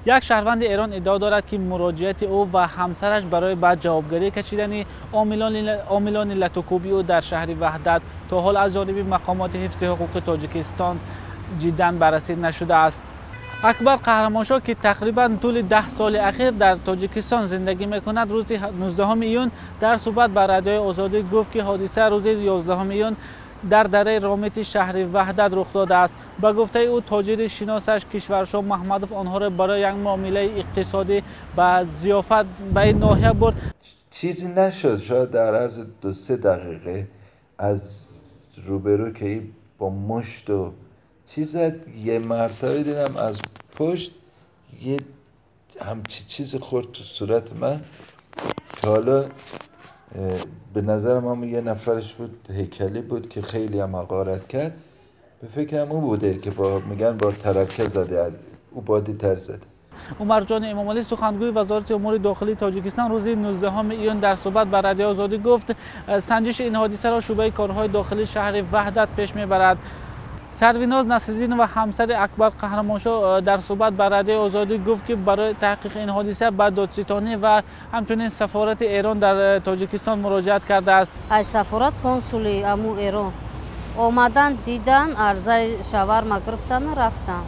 Як шаҳрванди Эрон иддао дорад, ки муроҷиати ӯ ва ҳамсараш барои ба ҷавобгарӣ кашидани омилони латукӯби ӯ дар шаҳри Ваҳдат то ҳол аз ҷониби мақомоти ҳифзи ҳуқуқи Тоҷикистон ҷиддан баррасӣ нашудааст. Акбар Қаҳрамоншоҳ, ки тақрибан тӯли 10 соли ахир дар Тоҷикистон зиндагӣ мекунад, рӯзи 19 июн дар суҳбат ба Радиои Озодӣ гуфт, ки ҳодиса рӯзи 11 июн дар дараи Ромити шаҳри Ваҳдат рух додааст. Ба гуфтаи ӯ, тоҷири шиносаш Кишваршоҳ Маҳмадов онҳоро барои як муомилаи иқтисодӣ ба зиёфат ба ин ноҳия бурд. Чизе нашуд, шояд дар арзи 2-3 дақиқа аз рӯберӯ ки бо мушт ва чиз зад, یه مرتبه دیدم از پشت یه همچی چیزی خورد تو صورت من که حالا به نظرم هم یه نفرش بود، هیکلی بود که خیلی هم حقارت کرد. به فکرم او بوده که با میگن با ترکه زده، از او بادی تر زده. Умарҷон Эмомалӣ، сухангӯи Вазорати умури дохилии Тоҷикистон، рӯзи 19 июн дар суҳбат ба Радиои Озодӣ гуфт, санҷиши ин ҳодисаро шӯъбаи корҳои дохилии шаҳри Ваҳдат пеш мебарад. Сарвиноз Насриддинова، ҳамсари Акбар Қаҳрамоншоҳ، дар суҳбат ба Радиои Озодӣ гуфт, ки барои таҳқиқи ин ҳодиса ба додситонӣ ва ҳамчунин сафорати Эрон дар Тоҷикистон муроҷиат кардааст. Аз сафорат консули аму Эрон омадан, дидан, арзаи шаварма гирифтану рафтан.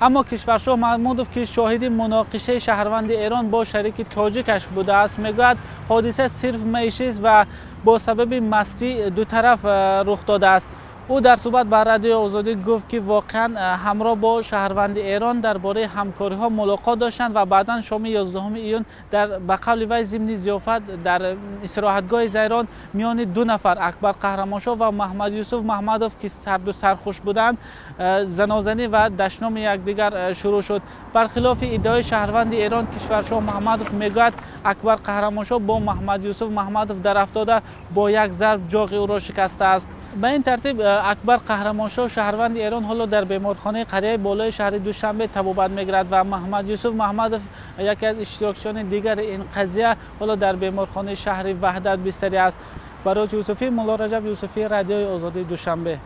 Аммо Кишваршоҳ Маҳмудов، ки шоҳиди муноқишаи шаҳрванди Эрон бо шарики тоҷикаш будааст، мегӯяд، ҳодиса сирф маишист ва бо сабаби мастӣ ду тараф рух додааст. Ӯ дар суҳбат ба Радиои Озодӣ гуфт، ки воқеан ҳамроҳ бо шаҳрванди Эрон дар бораи ҳамкориҳо мулоқот доштанд ва баъдан шоми 11 июн дар ба қавли вай зимни зиёфат дар истироҳатгоҳи Зайрон миёни ду нафар، Акбар Қаҳрамоншоҳ ва Маҳмад Юсуф Маҳмадов، ки сарду сархуш буданд، занозанӣ ва дашноми якдигар шурӯъ шуд. Бархилофи иддаои шаҳрванди Эрон، Кишваршоҳ Маҳмадов мегӯяд، Акбар Қаҳрамоншоҳ бо Маҳмад Юсуф Маҳмадов дарафтода، бо як зарб ҷоғи ӯро шикастааст. Ба ин тартиб، Акбар Қаҳрамоншоҳ، шаҳрванди Эрон، ҳоло дар беморхонаи қарияи болои шаҳри Душанбе табобат мегирад ва Маҳмад Юсуф Маҳмадов، яке аз иштирокчиёни дигари ин қазия، ҳоло дар беморхонаи шаҳри Ваҳдат бистарӣ аст. Барот Юсуфӣ، Мулло Раҷаб Юсуфӣ، Радиои Озодии، Душанбе.